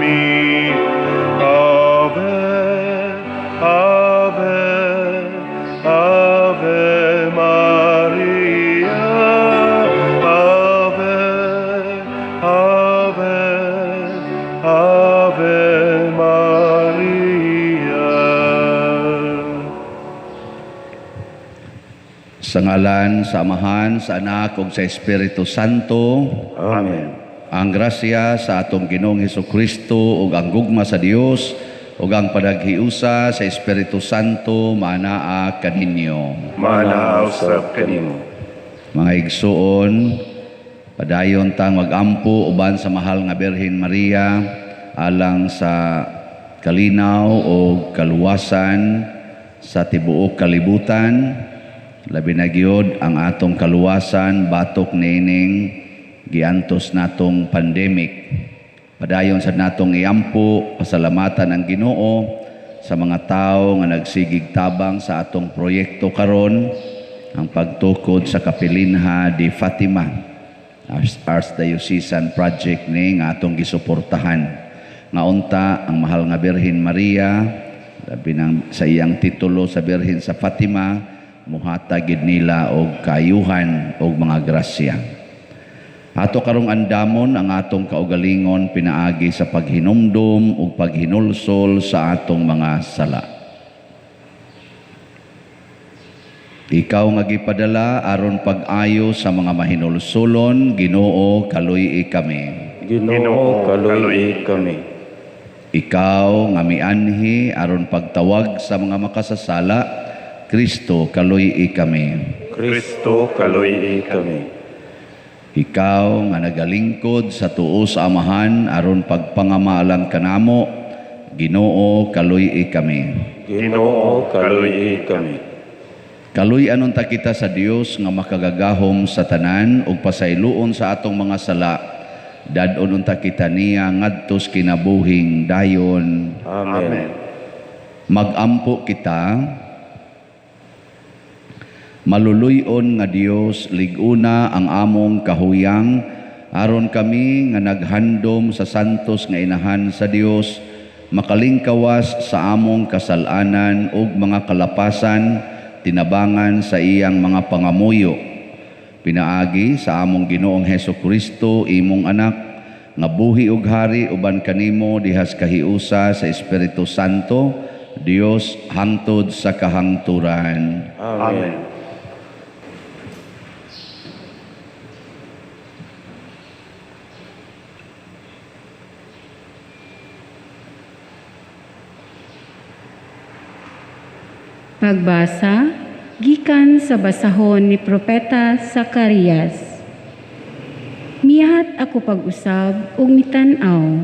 kami. Ave, Ave, Ave Maria. Ave, Ave, Ave Maria. Sa ngalan sa Amahan, sa Anak ug sa Espiritu Santo. Amen. Ang grasya sa atong Ginoong Hesukristo ug ang gugma sa Dios ug ang panaghiusa sa Espiritu Santo maanaa kaninyo. Maanaa usab kanimo. Mga igsuon, padayon tang magampo uban sa mahal nga Birhen Maria alang sa kalinaw o kaluwasan sa tibuok kalibutan. Labi na gyud ang atong kaluwasan batok niining giantos natong pandemic. Padayon sa natong iampo, pasalamatan ang Ginoo sa mga tawo nga nagsigig tabang sa atong proyekto karon, ang pagtukod sa Kapilinha di Fatima, Archdiocesan Project ni nga atong gisuportahan. Nga unta ang mahal nga Birhen Maria, labi nang sa iyang titulo sa Birhen sa Fatima, muhatag gid nila og kaayuhan og mga grasya. Ato karong andamon ang atong kaugalingon pinaagi sa paghinumdum ug paghinulsol sa atong mga sala. Ikaw nga gipadala aron pag-ayo sa mga mahinulsolon, Ginoo, kaluy-i kami. Ginoo, kaluy-i kami. Ikaw nga mianhi aron pagtawag sa mga makasasala, Kristo, kaluy-i kami. Kristo, kaluy-i kami. Ikaw nga nagalingkod sa tuo sa Amahan aron pagpangamaalang kanamo, Ginoo, kaluy-i kami. Ginoo, kaluy-i kami. Kaluy-anon ta kita sa Dios nga makagagahom sa tanan ug pasayloon sa atong mga sala. Dad-on unta kita niya ngadtos kinabuhing dayon. Amen. Magampo kita. Maluluy-on nga Dios, lig-una ang among kahuyang aron kami nga naghandom sa santos nga inahan sa Dios makalingkawas sa among kasalanan ug mga kalapasan tinabangan sa iyang mga pangamuyo. Pinaagi sa among Ginoong Hesukristo, imong anak, nga buhi ug hari uban kanimo dihas kahiusa sa Espiritu Santo, Dios hangtod sa kahangturan. Amen. Pagbasa gikan sa basahon ni Propeta Zacarias. Mihat ako pag-usab ug mitan-aw.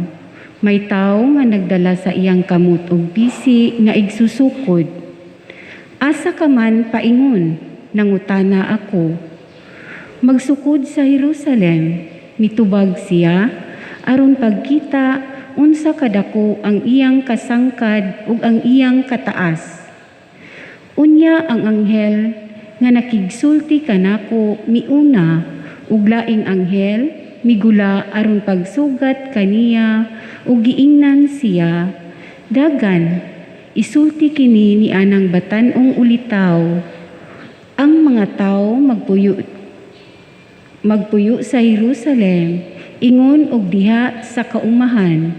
May tawo nga nagdala sa iyang kamot og bisi nga igsusukod. Asa ka man paingon, nangutana ako. Magsukod sa Jerusalem, mitubag siya aron pagkita unsa kadako ang iyang kasangkad ug ang iyang kataas. Unya ang anghel nga nakigsulti kanako miuna ug laing anghel migula aron pagsugat kaniya ug giingnan siya, dagan isulti kini ni anang batan-ong ulitaw. Ang mga tawo magpuyo sa Jerusalem ingon og diha sa kaumahan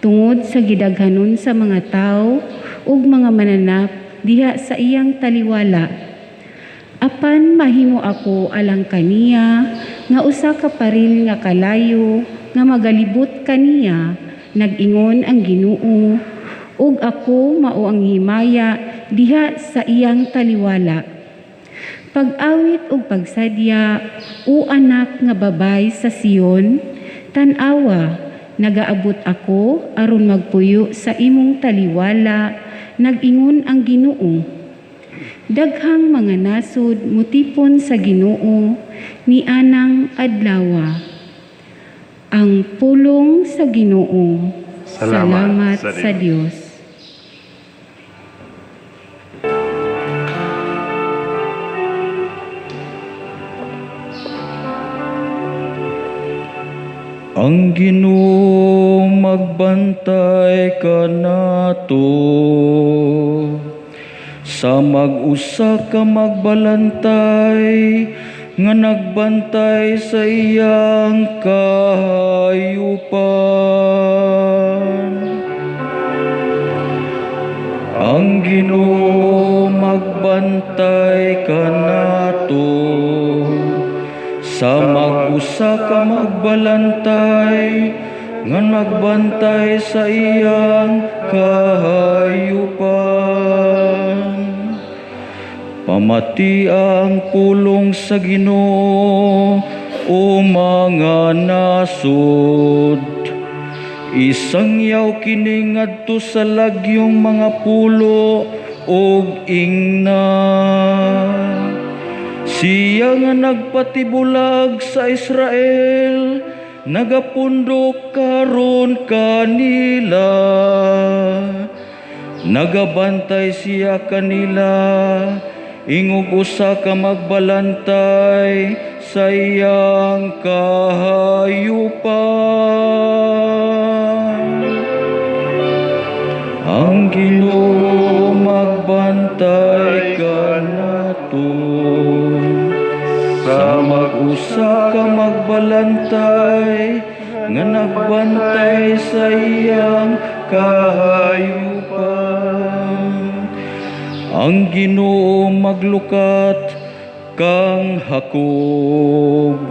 tungod sa gidaghanon sa mga tawo ug mga mananap diha sa iyang taliwala. Apan mahimo ako alang kaniya nga usa ka paril nga kalayo nga magalibot kaniya, nag-ingon ang Ginoo, ug ako mao ang himaya diha sa iyang taliwala. Pag-awit ug pagsadya, o anak nga babay sa Sion, tan-awa, nagaabot ako aron magpuyo sa imong taliwala, nag-ingon ang Ginoo. Daghang mga nasod mutipon sa Ginoo ni anang adlawa. Ang pulong sa Ginoo. Salamat Salamat sa sa Dios. Ang Ginoo magbantay kanato, sa mag-usa ka magbalantay nga nagbantay sa iyang kahayupan. Ang Ginoo magbantay kanato, sa mag-usa ka magbalantay nga nagbantay sa iyang kahayupan. Pamati ang pulong sa Ginoo, o mga nasod. Isangyaw kini ngadto sa lagyong mga pulo og ingna. Siya nga nagpatibulag sa Israel, nagapundok karon kanila. Nagabantay siya kanila, ingog usa ka magbalantay sa iyang kahayupan. Ang Ginoo magbantay kanato, sa mag-usa ka magbalantay nga nagbantay sa iyang kahayupan. Ang Ginoo maglukat kang Jacob,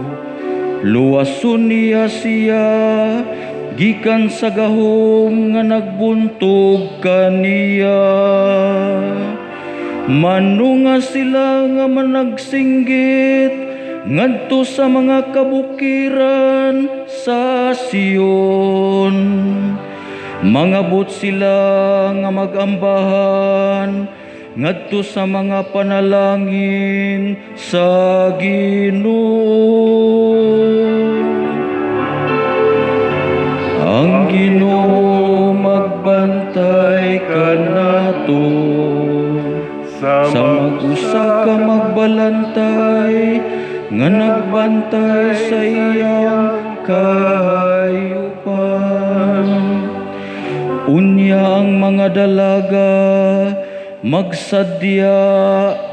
luwason niya siya gikan sa gahom nga nagbuntog kaniya. Manunga sila nga managsinggit ngadto sa mga kabukiran sa Sion. Mangabot sila nga magambahan ngadto sa mga panalangin sa Ginoo. Ang Ginoo magbantay kanato, sa mag-usa ka magbalantay nga nagbantay sa iyang kahayupan. Unya ang mga dalaga magsadya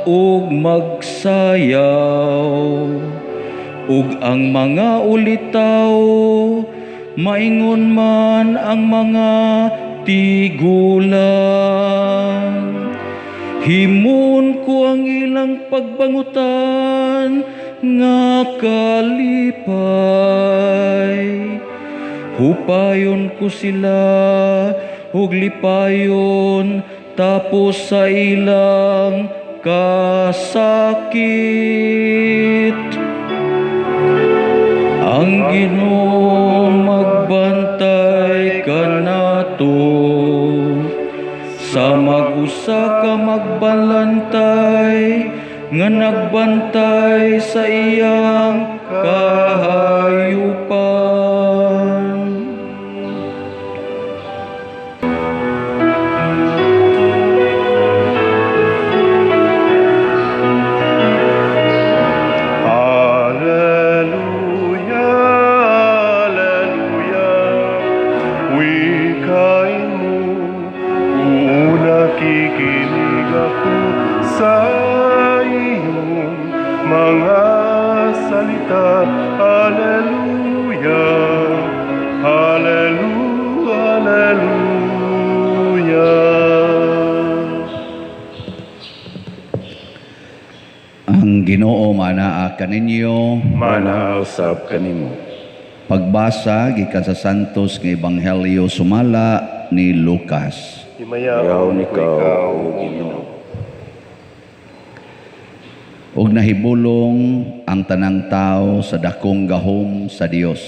ug magsayaw, ug ang mga ulitaw maingon man ang mga tigulang. Himuon ko ang ilang pagbangutan nga kalipay. Hupayon ko sila ug lipayon tapos sa ilang kasakit. Ang Ginoo magbantay kanato, sa mag-usa ka magbalantay nga nagbantay sa iyang kahayupan. Alleluia, alleluia, wikain mo, nakikinig ako sa iyong mga salita. Alleluia, alleluia, alleluia. Ang Ginoo manaa kaninyo, Manaa usab kanimo. Pagbasa gikan sa Santos nga Ebanghelyo sumala ni Lucas. Himayaon ikaw, O Ginoo. Ug nahibulong ang tanang tao sa dakong gahom sa Dios.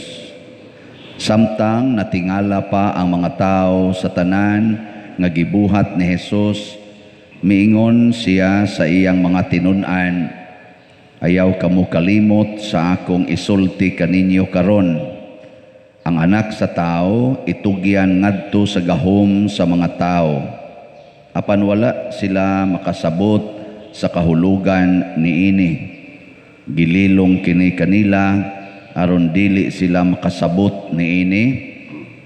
Samtang natingala pa ang mga tao sa tanan nga gibuhat ni Hesus, miingon siya sa iyang mga tinun-an, ayaw kamo kalimot sa akong isulti kaninyo karon. Ang anak sa tao itugyan ngadto sa gahom sa mga tao. Apan wala sila makasabot sa kahulugan niini. Gililong kini kanila aron dili sila makasabot niini,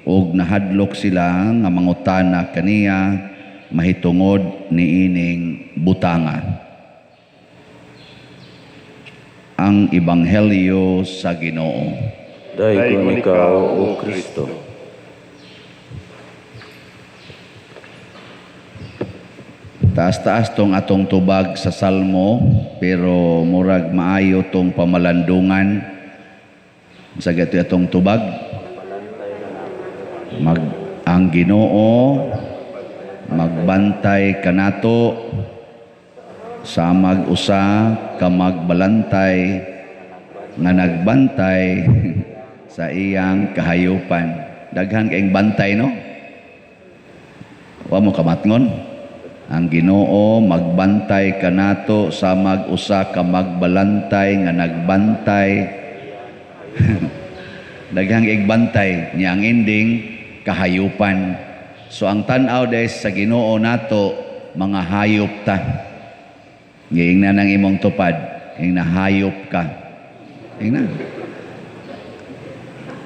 ug nahadlok sila nga mangutana kaniya mahitungod niining butanga. Ang Ebanghelyo sa Ginoo. Daygon ikaw, O Kristo. Taas-taas tong atong tubag sa Salmo, pero murag maayo tong pamalandungan. Sa gato atong tubag, ang Ginoo magbantay kanato sa mag-usa ka magbalantay nga nagbantay sa iyang kahayupan. Daghan kaayong bantay, no? Wa mo kamatngon. Ang Ginoo magbantay kanato sa mag-usa ka magbalantay nga nagbantay. Daghang igbantay niya ang ending kahayupan. So ang tan-aw des sa Ginoo nato mga hayop ta. Giingnan ang imong tupad, ingna hayop ka. Ingna.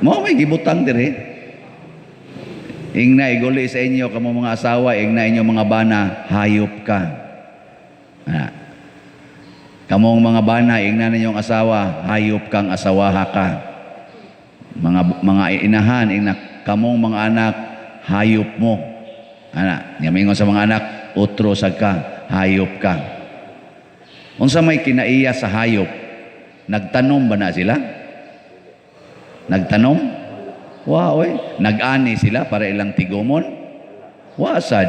Mao may gibutang diri. Ingna iguli sa inyo kamo mga asawa, ingna inyo mga bana, hayop ka. Ana. Kamong mga bana, ingna ninyong asawa, hayop kang asawaha ka. Mga inahan, ingna kamong mga anak, hayop mo. Ana, nyamingon sa mga anak, utro sad ka, hayop ka. Unsa may kinaiya sa hayop? Nagtanom ba na sila? Nagtanom? Wa oy, nag-ani sila para ilang tigumon? Wa sad.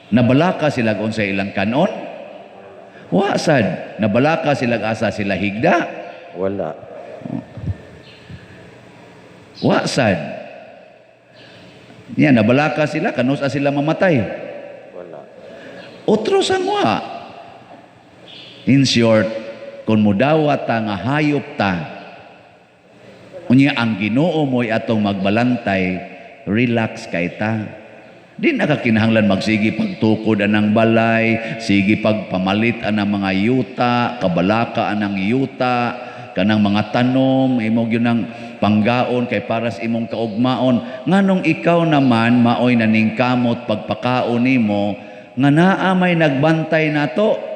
Nabalaka sila kung sa ilang kanon? Wa sad. Nabalaka sila asa sila higda? Wala. Wa sad. Yan, nabalaka sila kanus-a sila mamatay? Wala. Otro sang wa. In short, kung mudawat ta nga hayop ta, unya ang Ginoo mo'y atong magbalantay, relax kay ta. Di na ka kinahanglan magsigi pagtukod anang balay, sige pagpamalit anang mga yuta, kabalaka anang yuta, kanang mga tanom, imo gyud ang panggaon kay paras imong kaugmaon. Nganong ikaw naman maoy naningkamot pagpakaon nimo nga naa may nagbantay nato.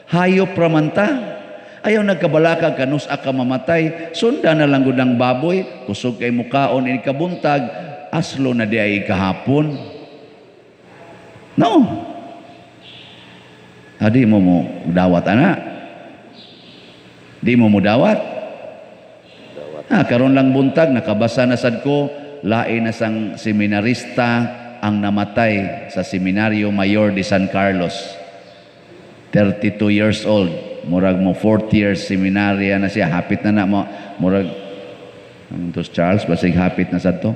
Hayop ra man ta. Ayaw nagkabalaka kanus-a ka mamatay, sunda na lang gud ang baboy, kusog kay mukaon ini kabuntag, aslo na di ay kahapon. No. Adi mo mo dawat ana. Di mo mo dawat. Ah, karon lang buntag nakabasa na sad ko, lain na sang seminarista ang namatay sa Seminario Mayor de San Carlos. 32 years old. Murag mo 4th year seminarya na siya, hapit na na mo. Murag ang tos Charles basig hapit na sad to.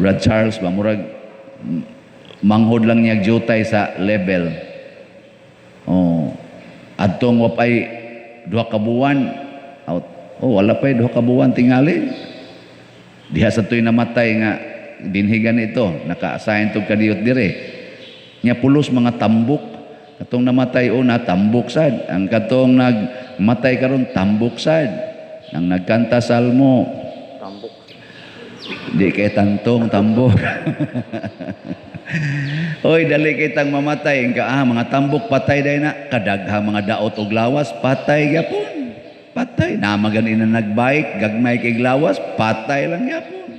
Brad Charles ba murag manghod lang niya jutay sa level. Oh, adtong wa pay duha ka buwan. Out. Oh, wala pay duha ka buwan tingali. Diha sa tuy namatay nga dinhigan ito, naka-assign tog kadiyot dire. Nya pulos mga tambok. Katong namatay una tambok sad. Ang katong nagmatay karon tambok sad. Ang nagkanta salmo tambok. Di kay tantong tambok. Oy, dali kitang mamatay ka, mga tambok patay day na, kadagha mga daot og lawas patay gyapon. Patay na magani na nagbike, gagmay kay lawas, patay lang gyapon.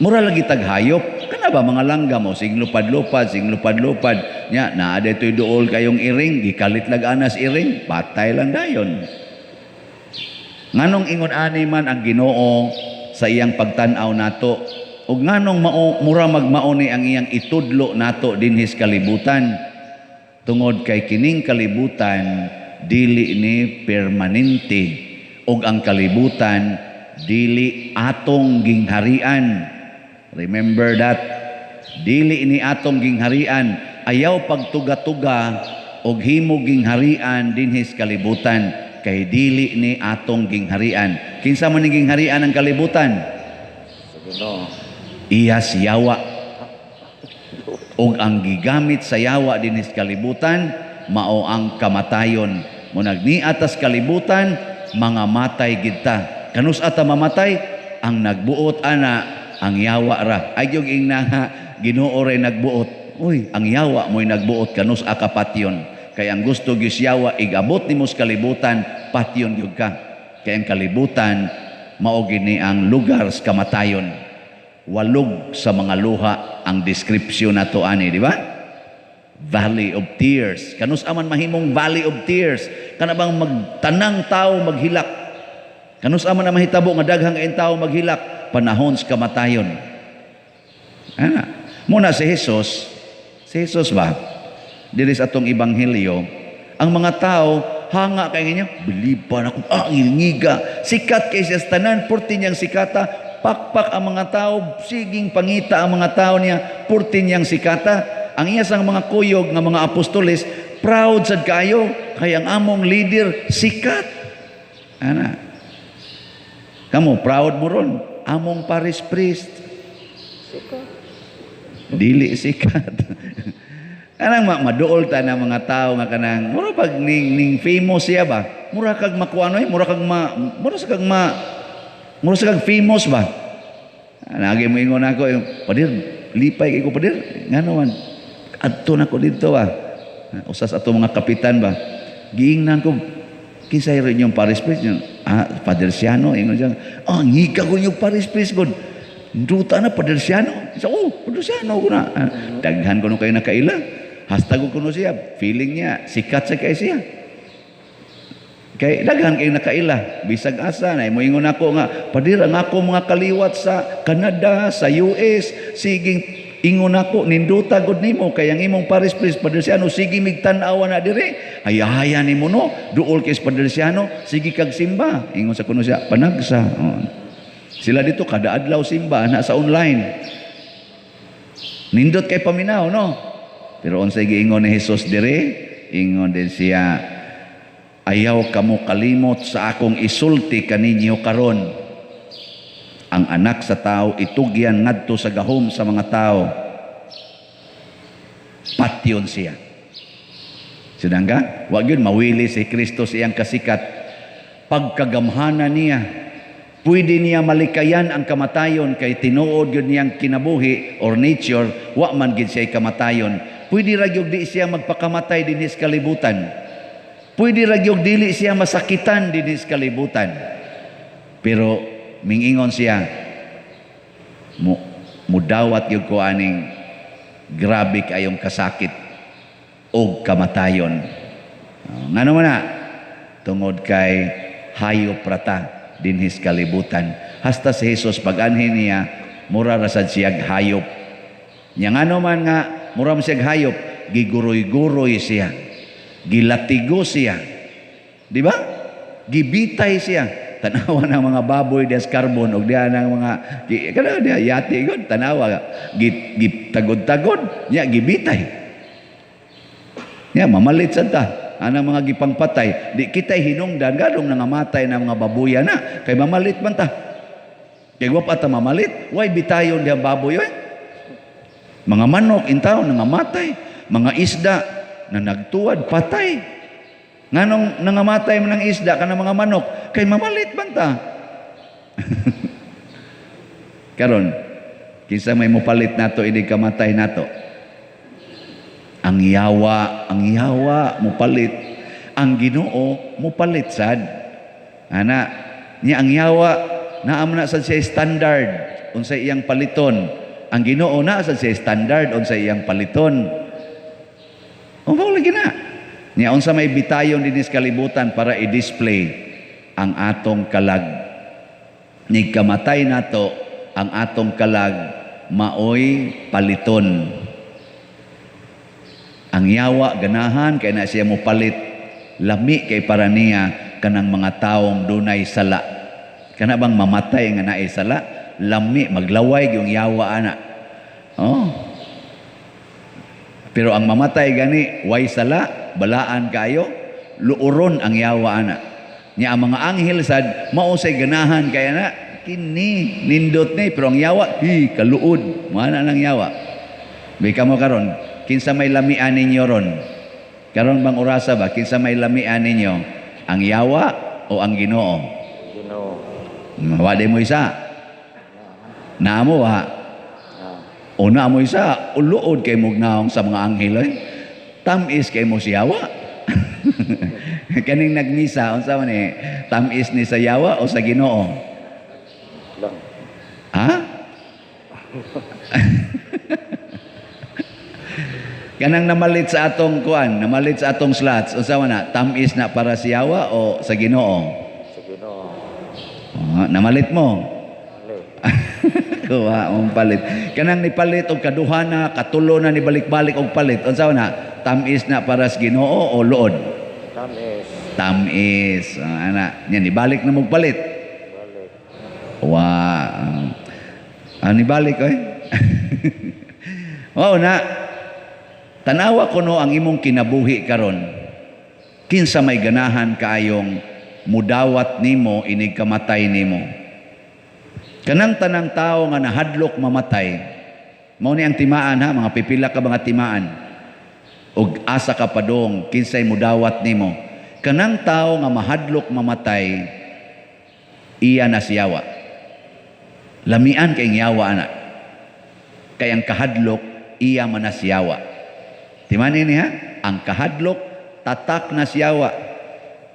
Mura lagi taghayop. Kana ba mga langga mo sing lupad-lupad, sing lupad-lupad. Nya naa daytoy duol kayong iring, gikalit lag anas iring, patay lang dayon. Nganong ingon ani man ang Ginoo sa iyang pagtan-aw nato, ug nganong mao mura magmao ni ang iyang itudlo nato dinhis kalibutan, tungod kay kining kalibutan dili ni permanente, ug ang kalibutan dili atong gingharian. Remember that. Dili ni atong gingharian. Ayaw pagtuga-tuga og himo gingharian dinhis kalibutan, kay dili ni atong gingharian. Kinsa man ni gingharian ang kalibutan? Iya si yawa. Og ang gigamit sa yawa dinhis kalibutan mao ang kamatayon. Munag ni atas kalibutan Mga matay gid ta. Kanus ata mamatay? Ang nagbuot ana ang yawa ra. Ay gyud ingna nga Ginoo ray nagbuot. Uy, ang yawa mo'y nagbuot kanus aka patyon. Kay ang gusto gyud yawa igabot nimo sa kalibutan, patyon gyud ka. Kay ang kalibutan mao gini ang lugar sa kamatayon. Walog sa mga luha ang description nato ani, di ba? Valley of Tears. Kanus aman mahimong Valley of Tears? Kana bang magtanang tao maghilak? Kanus aman na mahitabo nga daghang kaayong tao maghilak? Panahon sa kamatayon. Ana. Muna si Jesus, si Jesus ba? Diri sa atong ebanghelyo, ang mga tao hanga kay niya, biliban ako, ah, ngiga. Sikat kay siya sa tanan, purti niyang sikata, pakpak ang mga tao, siging pangita ang mga tao niya, purti niyang sikata. Ang iya sang mga kuyog nga mga apostoles, proud sad kayo kay ang among leader sikat. Ana. Kamo proud mo ron, among parish priest. Dili sikat. Kanang maduol ta na mga tao nga kanang mura pag ning famous siya ba? Mura kag makuano eh, mura sa kag famous ba? Nagi mo ingon ako, yung, "Padir, lipay kay ko, padir." Ngano man? Adto na ko didto ba? Usas ato mga kapitan ba? Giingnan ko, kinsay rin yung parish priest yun? Ah, Father Siano, ingon siya. Ah, ngiga ko yung parish priest ko. Duta na, Father Siano. Sa, oh, Father Siano ko na. Ah, daghan ko no kayo nakaila. Hashtag ko no siya. Feeling niya, sikat sa kay siya. Kay daghan kayo nakaila. Bisag asa na moingon ako nga, "Padir, ang ako mga kaliwat sa Canada, sa US, siging ingon ako, nindota gud nimo kay ang imong parish priest Padre Siano, sige mig tan-awa na dire. Hayahaya nimo no, duol kay Padre Siano, sige kag simba." Ingon sa kuno siya, panagsa. Oh. Sila dito kada adlaw simba na sa online. Nindot kay paminaw no. Pero unsay giingon ni Jesus dire? Ingon din siya, "Ayaw kamo kalimot sa akong isulti kaninyo karon. Ang anak sa tao itugyan ngadto sa gahom sa mga tao. Patyon siya." Sinangga? Wa gyud mawili si Kristo sa iyang kasikat. Pagkagamhana niya, pwede niya malikayan ang kamatayon kay tinuod gyud niyang kinabuhi or nature, wa man gid siya kamatayon. Pwede ra gyud di siya magpakamatay dinhi sa kalibutan. Pwede ra gyud dili siya masakitan dinhi sa kalibutan. Pero mingingon siya, mo mudawat gyud ko aning grabe kayong kasakit og kamatayon. Oh, ngano man na? Tungod kay hayop rata dinhi sa kalibutan. Hasta si Jesus pag-anhin niya, mura ra sad siyag hayop. Nya ngano man nga mura man siyag hayop, giguroy-guroy siya. Gilatigo siya. Di ba? Gibitay siya. Tanawa ng mga baboy dias carbon og diha ng mga kana diha yati gud tanawa gitagod-tagod nya gibitay. Nya mamalit sad ta anang mga gipangpatay, di kitay hinungdan gadong nangamatay ng mga babuya na kay mamalit man ta. Kay wa pa ta mamalit, way bitayon diha baboy oy. Mga manok intaw nangamatay, mga isda na nagtuwad patay. Nganong nangamatay man ang isda kana mga manok kay mamalit man ta. Karon kinsa may mopalit nato inig kamatay nato? Ang yawa mopalit. Ang Ginoo mopalit sad. Ana, niya ang yawa naa man na sad siya standard unsay iyang paliton. Ang Ginoo naa sad siya standard unsay iyang paliton. O mao lagi na. Niya unsa may bitayon dinhi sa kalibutan para i-display ang atong kalag. Nig kamatay nato ang atong kalag maoy paliton. Ang yawa ganahan kay na siya mopalit, lami kay para niya kanang mga taong dunay sala. Kana bang mamatay nga naay sala, lami maglaway yung yawa ana. Oh. Pero ang mamatay gani way sala, balaan kayo, luoron ang yawa ana. Nya ang mga anghel sad mao say ganahan kay ana kini nindot ni, pero ang yawa hi kaluod, mana nang yawa. Bika mo karon, kinsa may lamian ninyo ron? Karon bang orasa ba kinsa may lamian ninyo? Ang yawa o ang Ginoo? Ginoo. Wa di mo isa. Naamo wa. O na mo isa, uluod kay mo naong sa mga anghel oy. Tamis kay mo siyawa. Kaning nagmisa unsa man ni? Tamis ni sa yawa o sa Ginoo? Lang. Ha? Kanang namalit sa atong kuan, namalit sa atong slots, unsa man na? Tamis na para sa yawa o sa Ginoo? Sa Ginoo. Oh, namalit mo. Mali. Kuha mong palit. Kanang nipalit og kaduha na, katulo na nibalik-balik og palit. Unsa man na? Tamis na para sa Ginoo o luod? Tamis. Tamis. Ana, nya nibalik na mog palit. Balik. Wa. Nibalik oy. Mao na. Tanawa kuno ang imong kinabuhi karon. Kinsa may ganahan kaayong mudawat nimo inig kamatay nimo. Kanang tanang tao nga nahadlok mamatay, mao ni ang timaan ha, mga pipila ka mga timaan. Og asa ka padong kinsay mudawat nimo. Kanang tao nga mahadlok mamatay, iya na siyawa. Lamian kay yawa ana. Kay ang kahadlok iya man na siyawa. Timanin niya, ang kahadlok tatak na siyawa.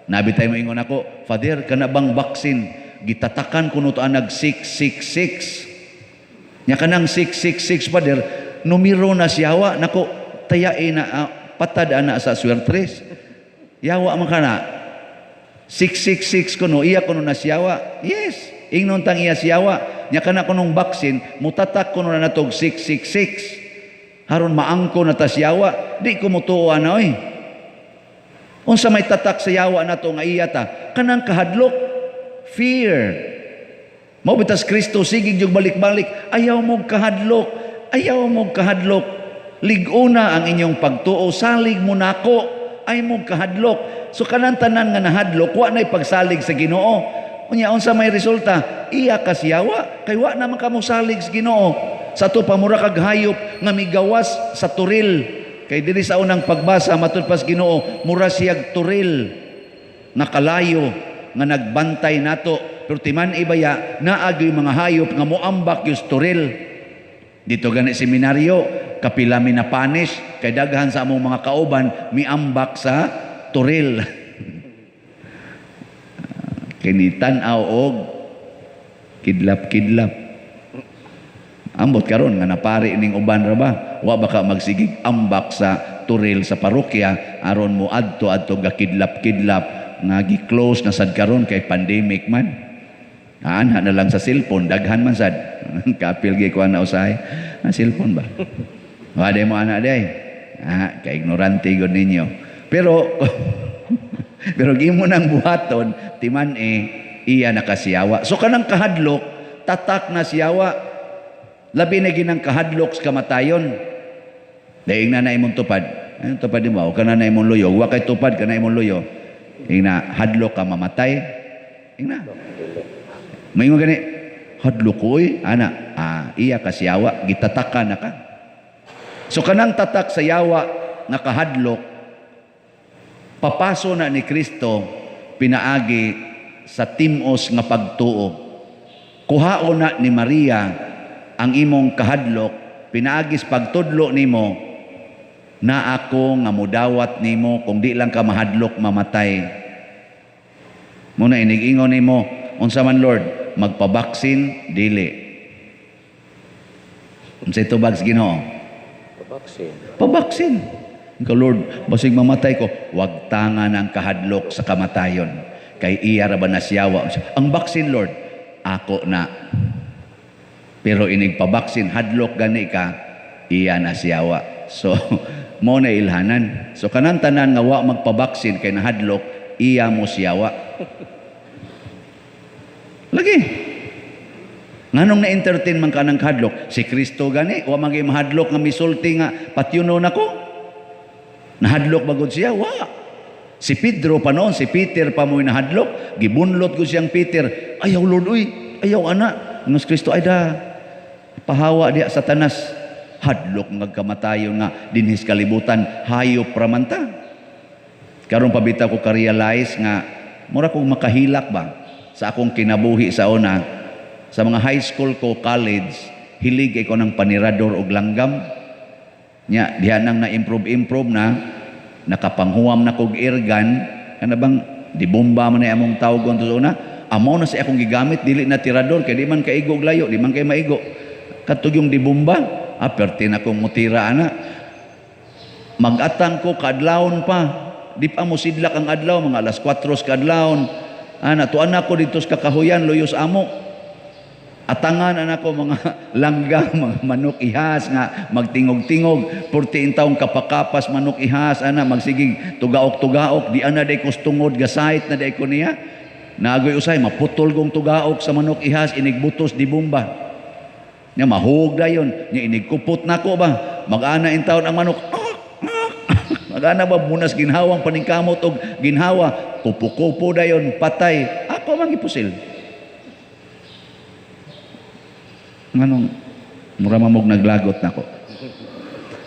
Nabi tayo moingon ako, Father, kana bang vaccine gitatakan kuno to anag 666. Nya kanang 666, Father, numero na siyawa nako, tayae na patad ana sa swertres. Yawa man kana. 666 kuno iya kuno na siyawa. Yes, ingnon tang iya siyawa. Nya kana kunong vaccine mutatak kuno na natog 666. Haron maangko na ta siyawa, di ko mutuo ana oy. Unsa may tatak sa yawa nato nga iya ta? Kanang kahadlok, fear. Mao bitas Kristo sige jug balik-balik, ayaw mo kahadlok, ayaw mo kahadlok. Lig-una ang inyong pagtuo, salig mo nako, ay mo kahadlok. So kanang tanan nga nahadlok, wa na'y pagsalig sa Ginoo. Unya unsa may resulta? Iya ka siyawa, kay wa naman ka mosalig sa Ginoo. Sa ato pa mura kag hayop nga migawas sa turil. Kay diri sa unang pagbasa matud pas Ginoo, mura siyag turil nga kalayo nga nagbantay nato. Pero timan ibaya naa gyud mga hayop nga moambak yung turil. Dito gani seminaryo, kapila mi napanish kay daghan sa among mga kauban miambak sa turil. Kini tan-aw og kidlap-kidlap. Ambot karon nga napari ning uban ra ba? Wa ba ka magsigig ambak sa turil sa parokya aron mo adto adto gakidlap-kidlap nga gi-close na sad karon kay pandemic man. Anha na lang sa cellphone, daghan man sad. Kapil gi ko ana usahay. Ah, cellphone ba? Wa day mo ana day. Ah, kay ignorante gud ninyo. Pero pero gimo nang buhaton timan iya nakasiyawa. So kanang kahadlok, tatak na siyawa. Labi na ginang kahadlok sa kamatayon. Daing na na imong tupad. Anong tupad mo? O kana na imong luyo. Wa kay tupad kana imong luyo. Ing na hadlok ka mamatay. Ing na. Maingon gani, hadlok ko oy, ana, iya ka siyawa, gitataka na ka. So kanang tatak sa yawa nga kahadlok, papaso na ni Kristo pinaagi sa timos nga pagtuo. Kuhaon na ni Maria ang imong kahadlok, pinaagis pagtudlo nimo, na ako nga mudawat nimo kung di lang ka mahadlok mamatay. Muna inig-ingon nimo, unsa man Lord, magpabaksin dili. Unsay tubag sa Ginoo? Pabaksin. Pabaksin. Ka Lord, basig mamatay ko, wag tanga ng kahadlok sa kamatayon. Kay iya ra ba nasiyawa. Ang baksin Lord, ako na. Pero inig pabaksin, hadlok gani ka, iya nasiyawa. So, mo na ilhanan. So, kanang tanan nga wa magpabaksin kay nahadlok, iya mo siyawa. Lagi. Nganong na-entertain man ka ng kahadlok? Si Kristo gani, wa man gyud mahadlok nga misulti nga patyunon nako. Nahadlok bagod siya? Wa. Si Pedro pa noon, si Peter pa mo'y nahadlok, gibunlot ko siyang Peter. Ayaw Lord, uy, ayaw ana. Ngus Kristo ay da pahawa diya Satanas. Hadlok nga kamatayon nga dinhis kalibutan, hayop ramanta. Karon pabitaw ko ka-realize nga Mura kong makahilak ba sa akong kinabuhi sa una, sa mga high school ko, college, hilig ko ng panirador og langgam. Nya, diha nang na-improve-improve na, nakapanghuwam na kog airgun, kana bang dibomba man na among tawgon to sa una, amo na sa akong gigamit, dili na tirador, kay di man kaigo og layo, di man kay maigo. Katog yung dibomba, perti na kong mutira ana. Magatang ko kaadlawon pa, di pa mo sidlak ang adlaw, mga alas 4 kaadlawon. Ana, tuan ako dito sa kakahuyan, luyos amo. Atangan ana ko mga langgam, mga manok ihas nga magtingog-tingog, 14 taong kapakapas manok ihas ana magsigig tugaok-tugaok, di ana day kustungod gasait na day ko niya. Naagoy usay maputol gong tugaok sa manok ihas inigbutos di bomba. Nya mahug dayon, nya inigkupot nako ba. Mag-ana in taon ang manok. Mag-ana ba munas ginhawang paningkamot og ginhawa, kupo-kupo dayon patay. Ako man gipusil. Nganong mura mamog naglagot nako.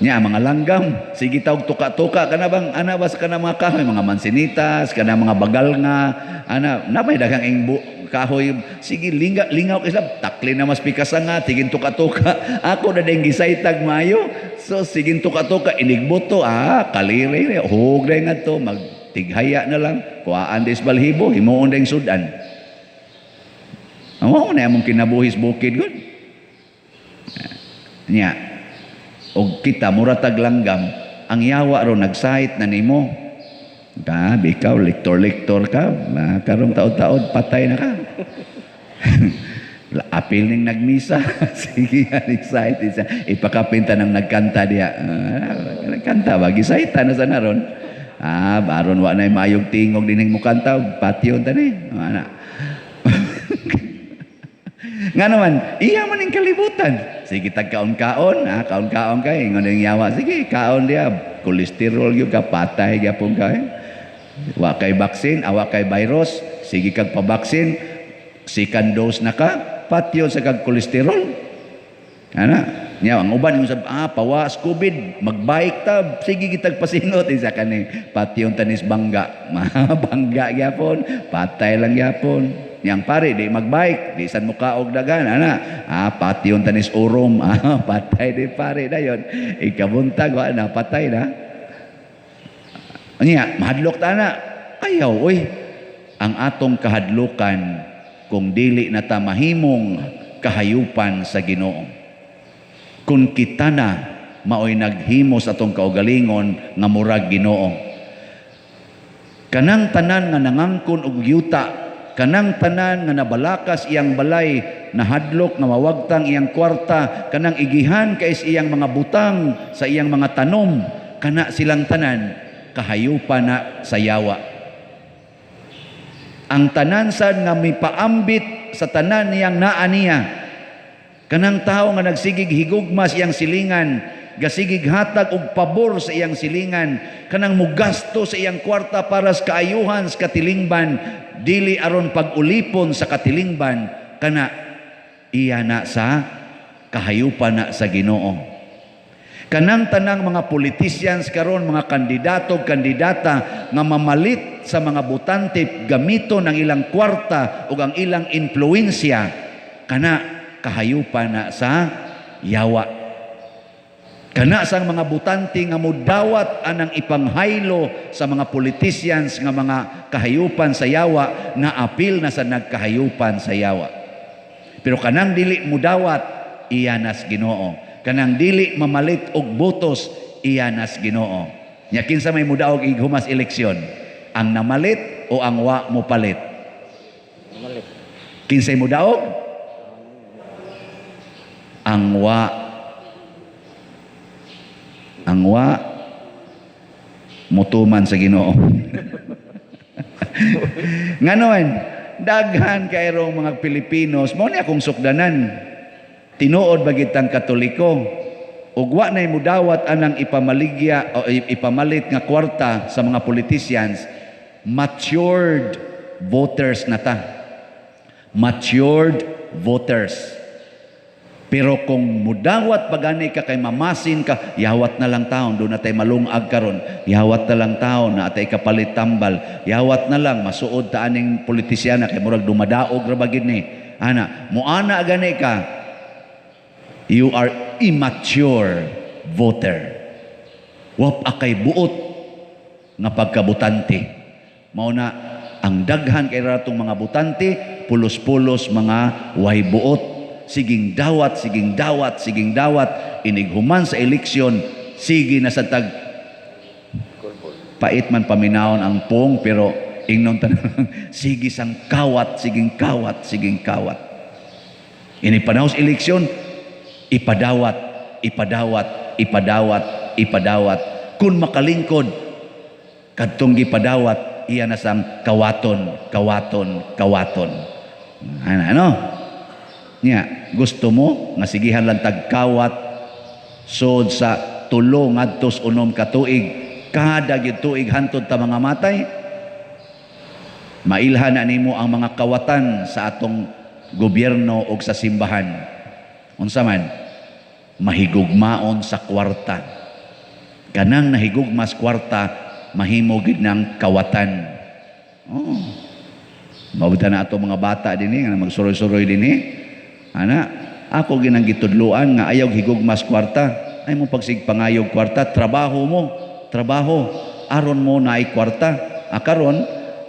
Nya mga langgam, sige tawg tuka-tuka kana bang ana ba sa kana mga kahoy, mga mansinitas, kana mga bagal nga ana na may daghang ingbo kahoy, sige linga lingaw kay sila, takli na mas pikasa nga tigin tuka-tuka. Ako na ding gisaytag maayo. So sigin tuka-tuka inigboto, kalire hug day ngadto magtighaya na lang, kuhaan des balhibo, himuon ding sudan. Amo na among kinabuhis bukid gud. Nya og kita muratag langgam, ang yawa ro nagsahit na nimo. Ka, ikaw lektor-lektor ka, karong taod-taod patay na ka. Apil ning nagmisa. Sige, nagsahit isa. Ipakapinta ng nagkanta diya. Nagkanta ba gisahita na sa naron. Baron wa nay maayog tingog dining mukanta, patyon ta ni. Ana. Nga naman, iya man ang kalibutan. Sige, tag kaon-kaon, kaon-kaon kay ingon ning yawa. Sige, kaon diya, kolesterol gyud ka, patay gyapon ka. Wa kay vaccine, awa kay virus, sige kag pabaksin, second dose na ka, patyon sa kag kolesterol. Ana, nya ang uban yung sab, pawas COVID, magbike ta, sige gitag pasingot isa kani, patyon tanis bangga. Bangga gyapon, patay lang gyapon. Yang pare di magbike, di san muka og dagan ana. Patyon tanis urom, patay di pare dayon. Ikabuntag wa na patay na. Anya, mahadlok ta na. Ayaw oy. Ang atong kahadlokan kung dili na ta mahimong kahayupan sa Ginoo. Kung kita na maoy naghimo sa atong kaugalingon nga murag Ginoo. Kanang tanan nga nangangkon og yuta, kanang tanan nga nabalakas iyang balay, nahadlok nga mawagtang iyang kwarta, kanang igihan kay iyang mga butang sa iyang mga tanom, kana silang tanan kahayupan na sa yawa. Ang tanan sad nga mipaambit sa tanan niyang naa niya, kanang tawo nga nagsigig higugma sa iyang silingan, gasigig hatag og pabor sa iyang silingan, kanang mugasto sa iyang kwarta para sa kaayuhan sa katilingban, dili aron pag-ulipon sa katilingban, kana iya na sa kahayupan na sa Ginoo. Kanang tanang mga politicians karon, mga kandidato, kandidata nga mamalit sa mga botante gamiton ang ilang kwarta ug ang ilang impluwensya, kana kahayupan na sa yawa. Kana sang mga botante nga mudawat anang ipanghaylo sa mga politicians nga mga kahayupan sa yawa, nga apil na sa nagkahayupan sa yawa. Pero kanang dili mudawat, iya nas Ginoo. Kanang dili mamalit og botos, iya nas Ginoo. Nya kinsa may mudaog ighumas eleksyon? Ang namalit o ang wa mopalit? Namalit. Kinsay mudaog? Ang wa. Ang wa mutuman sa Ginoo. Nganon, daghan kayrong mga Pilipinos, mao ni akong sukdanan. Tinuod ba gitang Katoliko? Ug wa nay mudawat anang ipamaligya o ipamalit nga kwarta sa mga politicians, matured voters na ta. Matured voters. Pero kung mudawat pagani ka kay mamasin ka, yawat na lang taon, doon na tayo malungag karon. Yawat na lang taon na atay kapalit tambal. Yawat na lang masuod ta aning politisyana kay murag dumadaog ra ba gid ni. Ana, muana gani ka, you are immature voter. Wap akay buot nga pagkabutante. Mao na ang daghan kay ratong mga butante, pulos-pulos mga way buot. Siging dawat, siging dawat, siging dawat, inighuman sa eleksyon, sige na sa tag pait man paminawon ang pong, pero ingnon tanan, sige sang kawat, siging kawat, siging kawat. Ini panahon sa eleksyon, ipadawat, ipadawat, ipadawat, ipadawat. Kung makalingkod, kadtong gipadawat, iya na sang kawaton, kawaton, kawaton. Ano, ano? Nya, gusto mo nga sigihan lang tagkawat sod sa 3 ngadto 6 ka tuig, kada gyud tuig hantod ta mga matay, mailhan na nimo ang mga kawatan sa atong gobyerno og sa simbahan. Unsa man? Mahigugmaon sa kwarta. Kanang nahigugma sa kwarta, mahimo gid ng kawatan. Oh. Mabuta na ato mga bata dinhi nga magsuroy-suroy dinhi. Ana, ako ginang gitudloan nga ayaw higugma sa kwarta. Ay mo pagsigpangayog kwarta, trabaho mo, trabaho aron mo naay kwarta. Akaron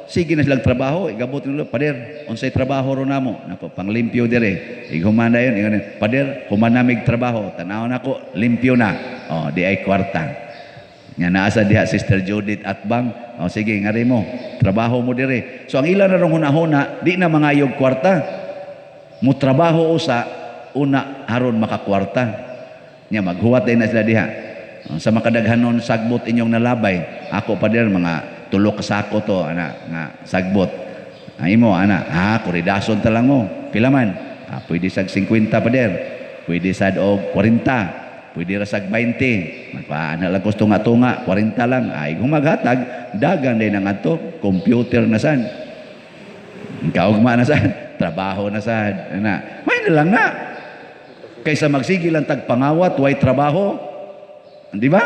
sige na silang trabaho, igabot nila, pader, unsay trabaho ro namo? Nako, panglimpyo dire. Ighuman na yun, ingon, pader, human namig trabaho, tanaw nako, limpyo na. Oh, di ay kwarta. Nga naa sa diha Sister Judith Atbang, oh sige, ngari mo, trabaho mo dire. So ang ilan na rong hunahuna, di na mangayog kwarta. Mo trabaho usa, una aron makakwarta. Nya maghuwat din na sila diha. Sa makadaghanon sagbot inyong nalabay, ako pader mga tulo ka sako to ana nga sagbot. Ay mo ana, ha kuridason ta lang mo. Pila man? Ah, pwede sag 50 pader. Pwede sad og 40. Pwede ra sag 20. Magpaana lang gusto nga tunga, 40 lang. Ay gumaghatag, dagan din ang adto, computer na san. Kaugma na san, trabaho na sad. Ana, may na lang na. Kaysa magsige lang tagpangawat, way trabaho. Di ba?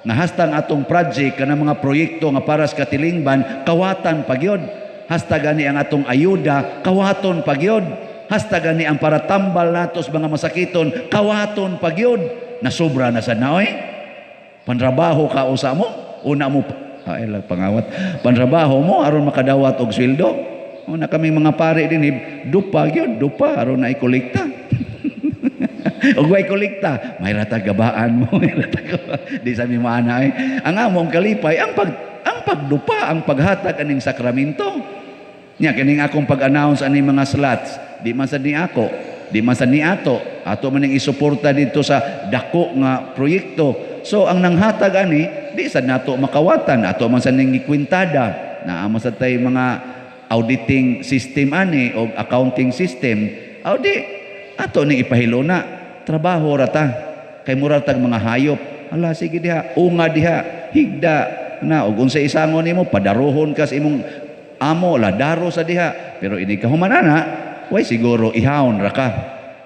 Nga hasta ang atong project kanang mga proyekto nga para sa katilingban, kawatan pagyod. Hasta gani ang atong ayuda, kawaton pagyod. Hasta gani ang para tambal nato sa mga masakiton, kawaton pagyod. Nasobra na sad na oy. Panrabaho ka usa mo, una mo ay lang pangawat. Panrabaho mo aron makadawat og sweldo. Una kaming mga pare din dupa gyud, dupa aron na ikolekta. Og way kolekta, may ratagabaan mo, may ratagabaan. Di sa mi maana eh. Ang among kalipay, ang pagdupa, ang paghatag aning sakramento. Nya kining akong pag-announce aning mga slots, di man sad ni ako, di man sad ni ato, ato man ning isuporta dito sa dako nga proyekto. So ang nanghatag ani, di sad nato makawatan, ato man sad ning gikwintada. Naa man sad tay mga auditing system ani o accounting system. Audi ato ning ipahiluna. Trabaho ra ta. Kay mura tag mga hayop. Ala sige diha, unga diha, higda na og unsa isangon nimo padarohon ka sa imong amo, ladaro sa diha. Pero ini ka humanana, way siguro ihawon ra ka.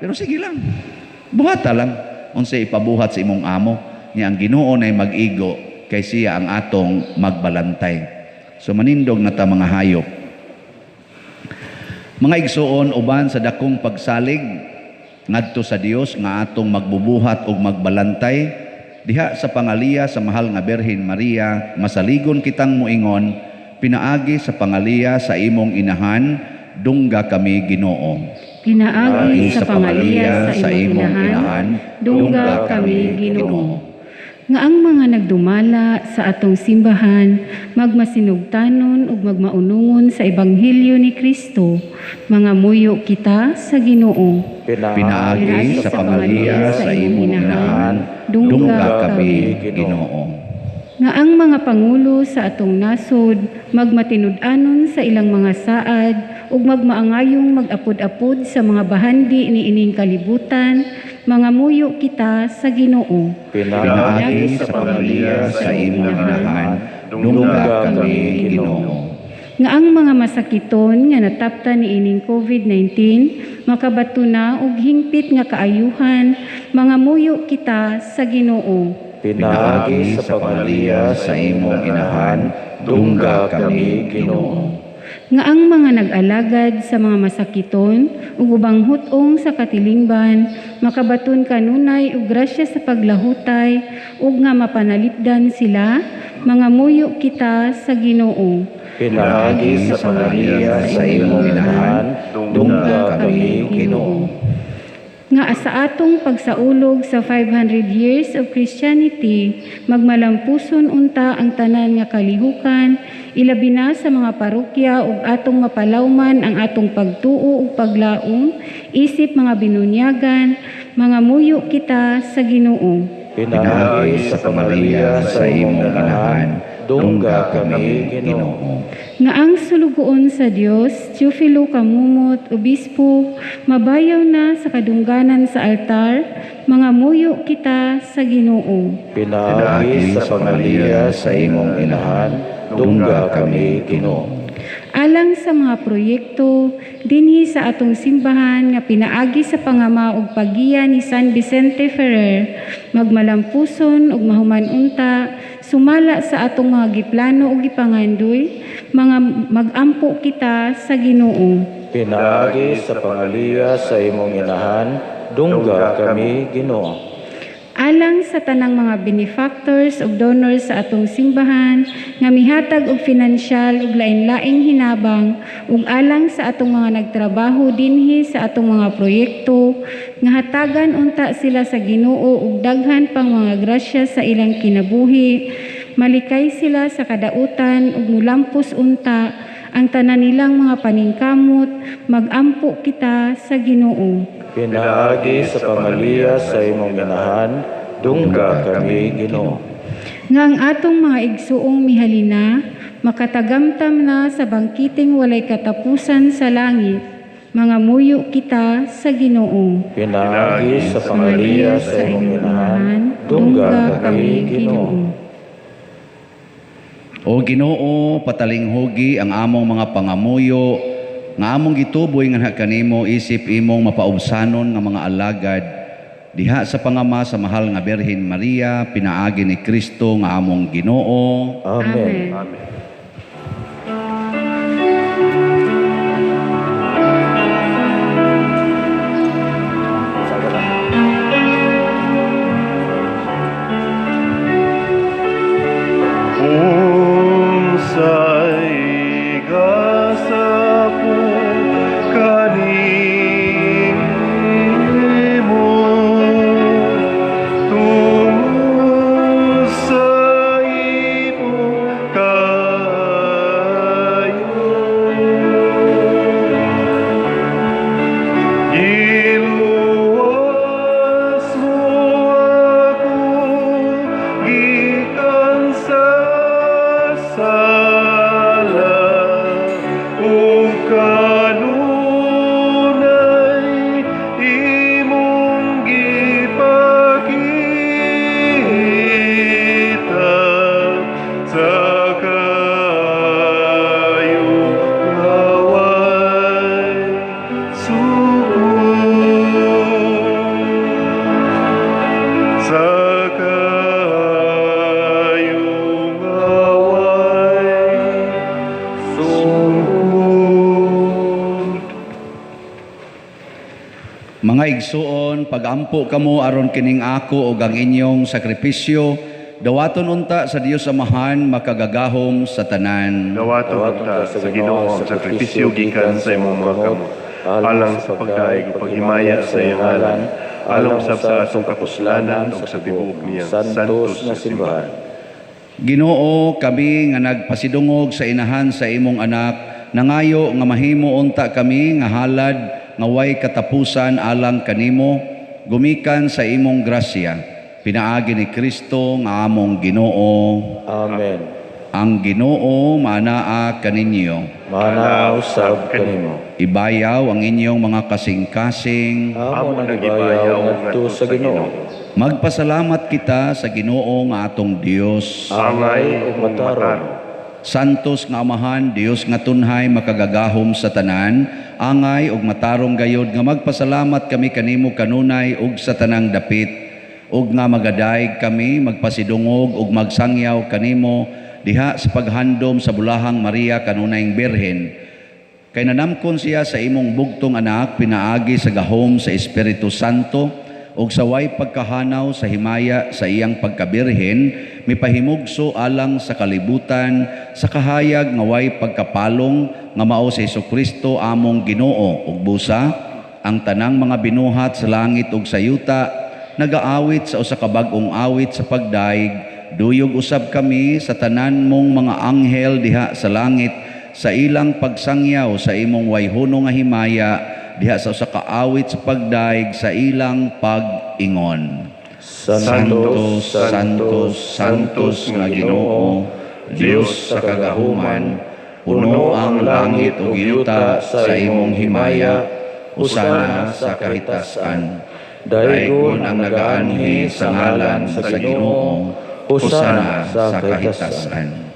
Pero sige lang. Buhata lang unsa ipabuhat sa imong amo. Nya ang Ginoo nay mag-igo kay siya ang atong magbalantay. So manindog na ta mga hayop. Mga igsuon, uban sa dakong pagsalig ngadto sa Dios nga atong magbubuhat og magbalantay diha sa pangaliya sa mahal nga Birhen Maria, masaligon kitang moingon pinaagi sa pangaliya sa imong inahan, dungga kami Ginoo. Pinaagi sa pangaliya sa imong inahan, dungga kami Ginoo. Nga ang mga nagdumala sa atong simbahan, magmasinugtanon ug magmaunungon sa ebanghelyo ni Kristo, mga muyo kita sa Ginoo. Pinaagi sa pangaliya sa imong inahan, dungga kami Ginoo. Nga ang mga pangulo sa atong nasod, magmatinud-anon sa ilang mga saad ug magmaangayong mag-apod-apod sa mga bahandi ni ining kalibutan, mga muyo kita sa Ginoo. Pinaagi sa pangaliya sa imong inahan, dungga kami Ginoo. Nga ang mga masakiton nga nataptan ni ining COVID-19 makabato na og hingpit nga kaayuhan, mga muyo kita sa Ginoo. Pinaagi sa pangaliya sa imong inahan, dungga kami, Ginoo. Nga ang mga nag-alagad sa mga masakiton ug ubang hut-ong sa katilingban makabaton kanunay og grasya sa paglahutay ug nga mapanalipdan sila, mga muyo kita sa Ginoo. Pinaagi sa pangaliya sa imong inahan, dungga kami, Ginoo. Nga sa atong pagsaulog sa 500 years of Christianity, magmalampuson unta ang tanan nga kalihukan, ilabi na sa mga parokya ug atong mapalawman ang atong pagtuo ug paglaom, isip mga binunyagan, mga muyo kita sa Ginoo. Pinaagi sa pangaliya sa imong inahan, dungga kami, Ginoo. Nga ang sulugoon sa Dios, Teofilo Camomot, Obispo, mabayaw na sa kadungganan sa altar, mga muyo kita sa Ginoo. Pinaagi sa pangaliya sa imong inahan, dungga kami, Ginoo. Alang sa mga proyekto dinhi sa atong simbahan nga pinaagi sa pangama ug paggiya ni San Vicente Ferrer, magmalampuson ug mahuman unta sumala sa atong mga giplano ug gipangandoy, mga magampo kita sa Ginoo. Pinaagi sa pangaliya sa imong inahan, dungga kami, Ginoo. Alang sa tanang mga benefactors ug donors sa atong simbahan nga mihatag og finansyal ug lain-laing hinabang ug alang sa atong mga nagtrabaho dinhi sa atong mga proyekto nga hatagan unta sila sa Ginoo ug daghan pang mga grasya sa ilang kinabuhi, malikay sila sa kadautan ug mulampos unta ang tanan nilang mga paningkamot, magampo kita sa Ginoo. Pinaagi sa pangaliya sa imong inahan, dungga kami, Ginoo. Nga ang atong mga igsuong mihalina, makatagamtam na sa bangkiting walay katapusan sa langit, mga muyo kita sa Ginoo. Pinaagi sa pangaliya sa imong inahan, dungga kami, Ginoo. O Ginoo, patalinghugi ang among mga pangamuyo, nga among gituboy nganha kanimo isip imong mapaubsanon nga mga alagad diha sa pangama sa mahal nga Birhen Maria, pinaagi ni Kristo nga among Ginoo. Amen. Amen. Unsay gasa ko kanimo, tungod sa imong kaayo. Giluwas mo ako gikan sa sala, ug kanunay imong gipakita sa kaayo nga way sukod. Sa kaayo nga way sukod. Mga igsuon, pagampo kamo aron kining ako ug ang inyong sakripisyo, dawaton unta sa Dios Amahan makagagahom sa tanan. Dawaton unta sa Ginoo ang sakripisyo gikan sa imong mga kamot, alang sa pagdaig ug paghimaya sa iyang ngalan, alang usab sa atong kapuslanan ug sa tibuok niyang santos nga simbahan. Ginoo, kami nga nagpasidungog sa inahan sa imong anak, nangayo nga mahimo unta kami nga halad nga way katapusan alang kanimo, gumikan sa imong grasya, pinaagi ni Kristo nga among Ginoo. Amen. Ang Ginoo maanaa kaninyo. Maanaa usab kanimo. Ibayaw ang inyong mga kasing-kasing. Amo nang ibayaw ngadto sa Ginoo. Magpasalamat kita sa Ginoo nga atong Dios. Angay ug matarong. Santos nga Amahan, Dios nga tunhay makagagahom sa tanan, angay ug matarong gayod nga magpasalamat kami kanimo kanunay ug sa tanang dapit, ug nga magadayeg kami magpasidungog ug magsangyaw kanimo diha sa paghandom sa bulahang Maria kanunayng Birhen. Kay nanamkon siya sa imong bugtong anak pinaagi sa gahom sa Espiritu Santo ug sa way pagkahanaw sa himaya sa iyang pagkabirhen, mipahimugso alang sa kalibutan sa kahayag nga way pagkapalong nga mao si Hesukristo among Ginoo. Ug busa ang tanang mga binuhat sa langit ug sa yuta nagaawit sa usa ka bag-ong awit sa pagdaig, duyog usab kami sa tanan mong mga anghel diha sa langit sa ilang pagsangyaw sa imong wayhono nga himaya diha sa usa ka awit sa pagdaig sa ilang pag-ingon. Santos, Santos, Santos nga Ginoo, Dios sa kagahuman, puno ang langit ug yuta sa imong himaya, usana sa kahitasan. Daygon ang nagaanhi sa ngalan sa Ginoo, usana sa kahitasan.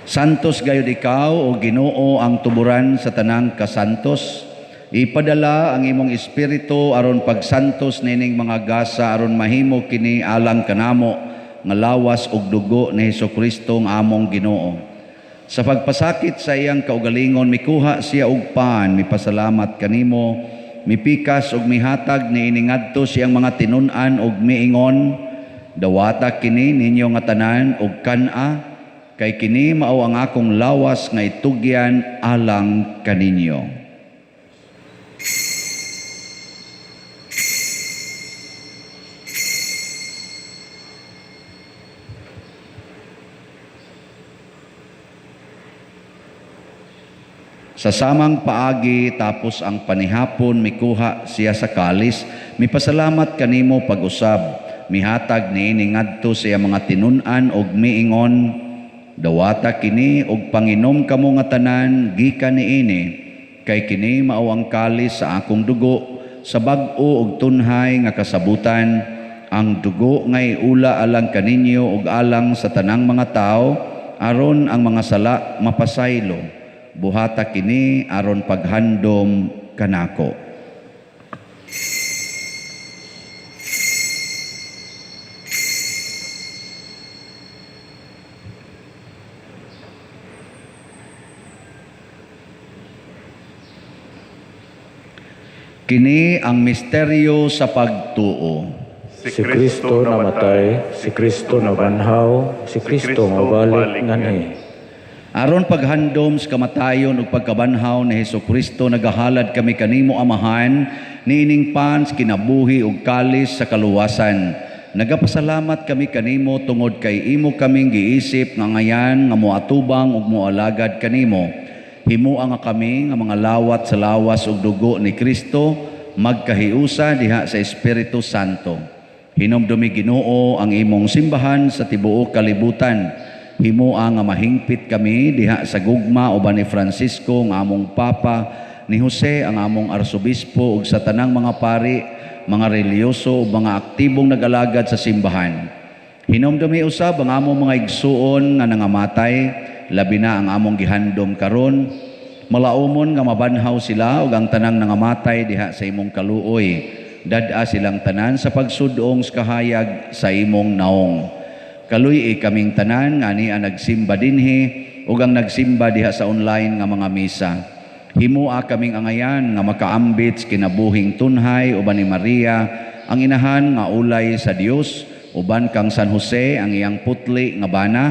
Santos gayud ikaw o Ginoo ang tuburan sa tanang kasantos. Ipadala ang imong espiritu aron pagsantos nining mga gasa aron mahimo kini alang kanamo nga lawas ug dugo ni Hesukristo nga among Ginoo. Sa pagpasakit sa iyang kaugalingon mikuha siya og pan, mipasalamat kanimo, mipikas ug mihatag niini ngadto siyang mga tinun-an ug miingon, dawata kini ninyo nga tanan ug kan-a, kay kini mao ang akong lawas nga itugyan alang kaninyo. Sa samang paagi tapos ang panihapon mikuha siya sa kalis, mipasalamat kanimo pag-usab, mihatag niini ngadto sa iyang mga tinun-an og miingon, dawata kini og panginom kamo nga tanan gikan niini, kay kini mao ang kalis sa akong dugo sa bag-o og tunhay nga kasabutan, ang dugo nga iula alang kaninyo og alang sa tanang mga tawo aron ang mga sala mapasaylo. Buhata kini aron paghandom kanako. Kini ang misteryo sa pagtuo. Si Kristo namatay, si Kristo nabanhaw, si Kristo mabalik nganhi. Aron paghandom sa kamatayon ug pagkabanhaw ni Hesukristo, nagahalad kami kanimo Amahan niining pan sa kinabuhi ug kalis sa kaluwasan. Nagapasalamat kami kanimo tungod kay imo kaming giisip nga ngayan nga moatubang ug moalagad kanimo. Himoa nga kami nga mga lawat sa lawas ug dugo ni Kristo magkahiusa diha sa Espiritu Santo. Hinumdumi Ginoo ang imong simbahan sa tibuok kalibutan. Himoa nga mahingpit kami diha sa gugma uban ni Francisco nga among Papa, ni Jose ang among Arsobispo ug sa tanang mga pari, mga relihiyoso ug mga aktibong nag-alagad sa simbahan. Hinumdumi usab ang among mga igsuon nga nangamatay, labi na ang among gihandom karon. Malaumon nga mabanhaw sila ug ang tanang nangamatay diha sa imong kaluoy. Dad-a silang tanan sa pagsudong sa kahayag sa imong naong. Kaluy-i kaming tanan nga niya nagsimba dinhi ug ang nagsimba diha sa online nga mga misa. Himoa kaming angayan nga makaambit sa kinabuhing tunhay uban ni Maria ang inahan nga ulay sa Dios, uban kang San Jose ang iyang putli nga bana,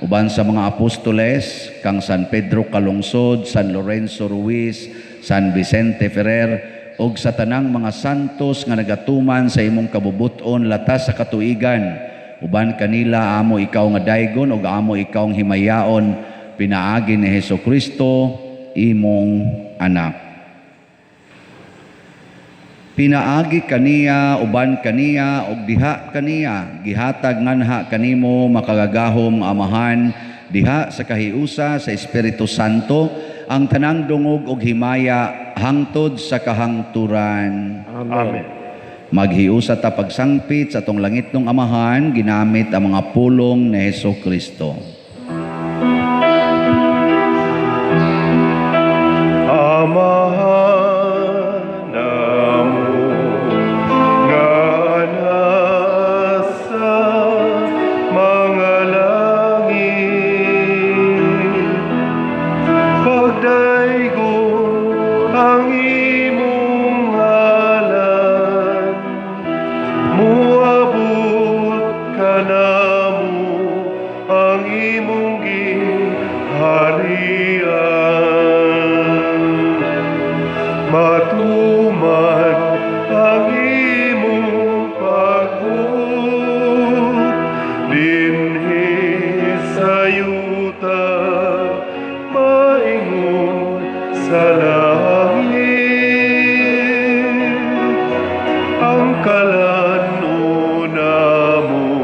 uban sa mga apostoles kang San Pedro Calungsod, San Lorenzo Ruiz, San Vicente Ferrer ug sa tanang mga santos nga nagatuman sa imong kabubut-on latas sa katuigan. Uban kanila amo ikaw nga daygon ug amo ikaw ang himayaon pinaagi ni Hesukristo imong anak. Pinaagi kaniya, uban kaniya ug diha kaniya gihatag nganha kanimo makagagahom Amahan diha sa kahiusa sa Espiritu Santo ang tanang dungog ug himaya hangtod sa kahangturan. Amen. Amen. Maghiusa ta pagsangpit sa atong langitnong Amahan, ginamit ang mga pulong ni Hesus Kristo. Amahan namo nga nasa mga langit, pagdaygon ang imong ngalan, muabot kanamo ang imong gingharian. Matuman ang imong pagbuot dinhi sa yuta, maingon sa langit. Ang kalan-on namo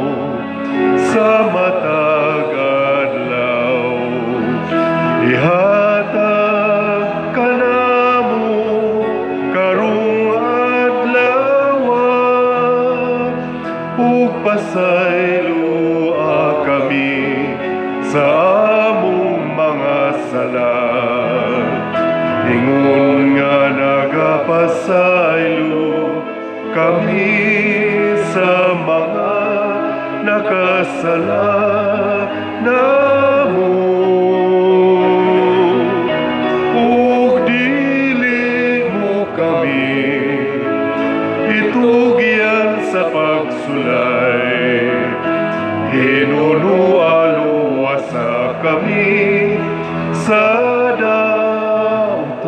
sa matag adlaw, ihatag kanamo karong adlaw, ug pasayloa kami sa among mga sala, ingon nga nagapasaylo kami sa mga nakasala namo. Ug dili mo kami itugyan sa pagsulay, hinunualuwasa kami sa dautan.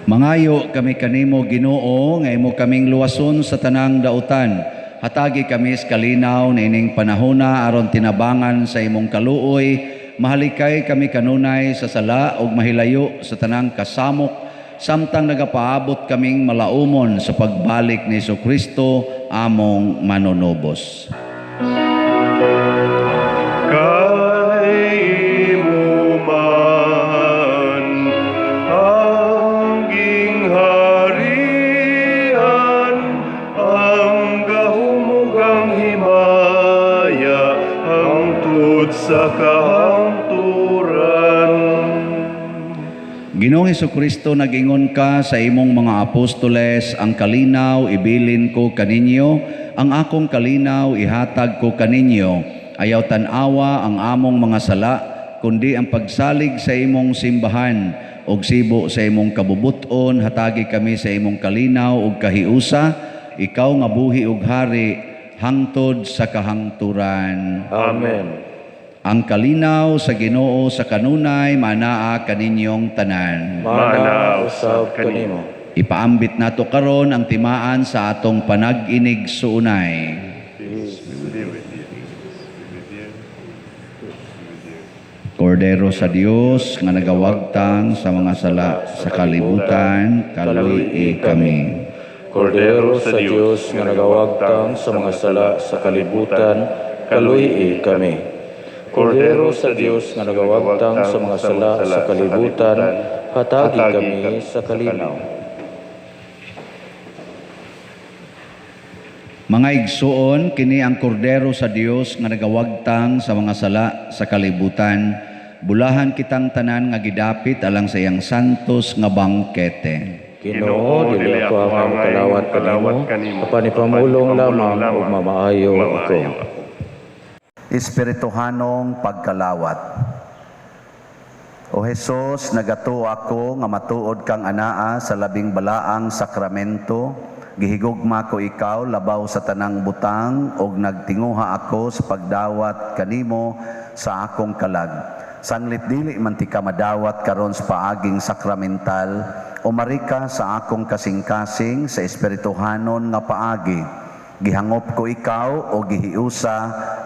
Mangayo kami kanimo, Ginoo, nga imo kaming luwason sa tanang dautan. Hatagi kami sa kalinaw niining panahona aron tinabangan sa imong kaluoy, mahalikay kami kanunay sa sala ug mahilayo sa tanang kasamok, samtang nagapaabot kaming malaumon sa pagbalik ni Hesukristo among manunubos. Kay imo man ang gingharian, ang gahom ug ang himaya, hangtod sa kahangturan. Ginoong Hesukristo, nag-ingon ka sa imong mga apostoles, ang kalinaw ibilin ko kaninyo, ang akong kalinaw ihatag ko kaninyo. Ayaw tan-awa ang among mga sala, kundi ang pagsalig sa imong simbahan ug sibo sa imong kabubuton, hatagi kami sa imong kalinaw ug kahiusa, ikaw nga buhi ug hari hangtod sa kahangturan. Amen. Ang kalinaw sa Ginoo sa kanunay manaa kaninyong tanan. Manaa usab kanimo. Ipaambit nato karon ang timaan sa atong panag-inig suunay. Kordero sa Dios nga nagawagtang sa mga sala sa kalibutan, kaluy-i kami. Kordero sa Dios nga nagawagtang sa mga sala sa kalibutan, kaluy-i kami. Kordero sa Dios nga nagawagtang sa mga sala sa kalibutan, hatagi kami sa kalinaw. Mga igsuon, kini ang kordero sa Dios nga nagawagtang sa mga sala sa kalibutan. Bulahan kitang tanan nga gidapit alang sa iyang santos nga bangkete. Ginoo, dili ako ang kalawat kanimo, apan ipamulong lamang ug mamaayo ako. Espirituhanong pagkalawat. O Hesus, nagatuo ako nga matuod kang anaa sa labing balaang sakramento. Gihigugma ko ikaw labaw sa tanang butang ug nagtinguha ako sa pagdawat kanimo sa akong kalag. Sanglit dili man ti ka madawat karon sa paaging sakramental, umarika sa akong kasing-kasing sa espirituhanon nga paagi. Gihangop ko ikaw o gihiusa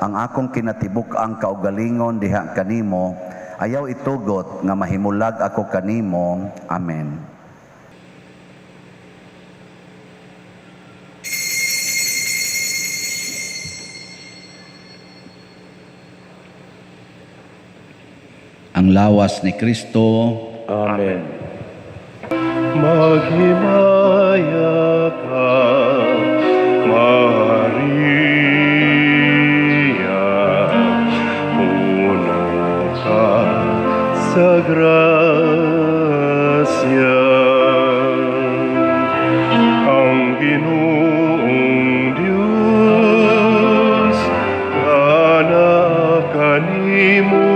ang akong kinatibuk-ang kaugalingon diha kanimo. Ayaw itugot nga mahimulag ako kanimo. Amen. Ang lawas ni Kristo. Amen. Maghimaya grasya. Ang Ginoong Dios ana kanimo,